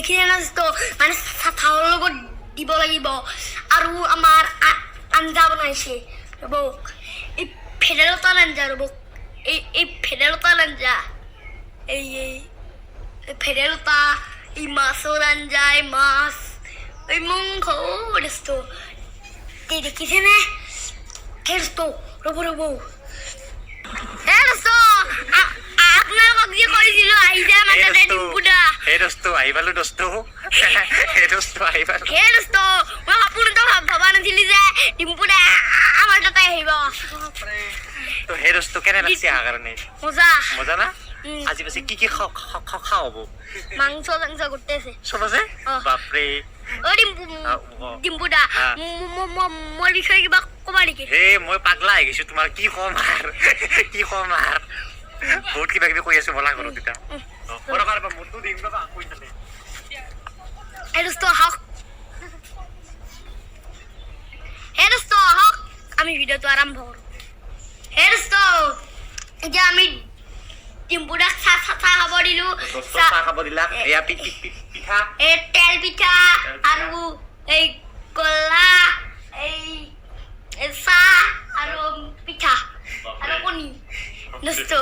দেখিলে না দোস্ত, মানে চাহৰ লগত দিব লাগিব। আৰু আমাৰ আঞ্জা বনাইছে, ৰ'ব, এই ভেদাইলতাৰ আঞ্জা, ৰ'ব, এই এই ভেদাইলতাৰ আঞ্জা, এই এই এই ভেদাইলতা, এই মাছৰ আঞ্জা, এই মাছ, এই মাংস। দোস্ত, এই দেখিছেনে? হে দোস্ত, ৰ'ব ৰ'ব। হে দোস্ত, আপোনালোকক যে কৈছিলো আহি যায়, মানে ডিম্পুদা। হে দোস্ত, আহি পালো দোস্ত। হে দোস্ত, আহি পালো। হে দোস্ত, মই সপোনতো ভবা নাছিলো যে ডিম্পুদা আমাৰ তাতে আহিব। তো হে দোস্ত, কেনে লাগছে অহাৰ কাৰণে? মজা। মজা না? উম। আজি পাছে কি কি খোৱা হ'ব? মাংস চাংস গোটেই আছে। চব আছে। অ। বাপৰে! অ ডিম্পু। অ। ডিম্পুদা। হা। মোৰ বিষয়ে কিবা ক'বা নেকি? হে, মই পাগলা হৈ গৈছো তোমাৰ, কি ক'ম আৰু, কি ক'ম আৰু, বহুত কিবা কিবি কৈ আছো। বলা ঘৰত এতিয়া। অ, ৰ'বা ৰ'বা, মোৰতো দিম, ৰ'বা, কৈ থাকে। হে দোস্ত, আহক। হে দোস্ত, আহক, আমি ভিডিঅ'টো আৰম্ভ কৰোঁ। হে দোস্ত, এতিয়া আমি ডিম্পুদাক চাহ চাহ চাহ খাব দিলো। দোস্ত, চাহ চাহ খাব দিলা। এয়া পিঠা। এই তেল পিঠা। তেল পিঠা। আৰু এই গোল্লা, এই এই চাহ আৰু পিঠা আৰু কণী দোস্ত।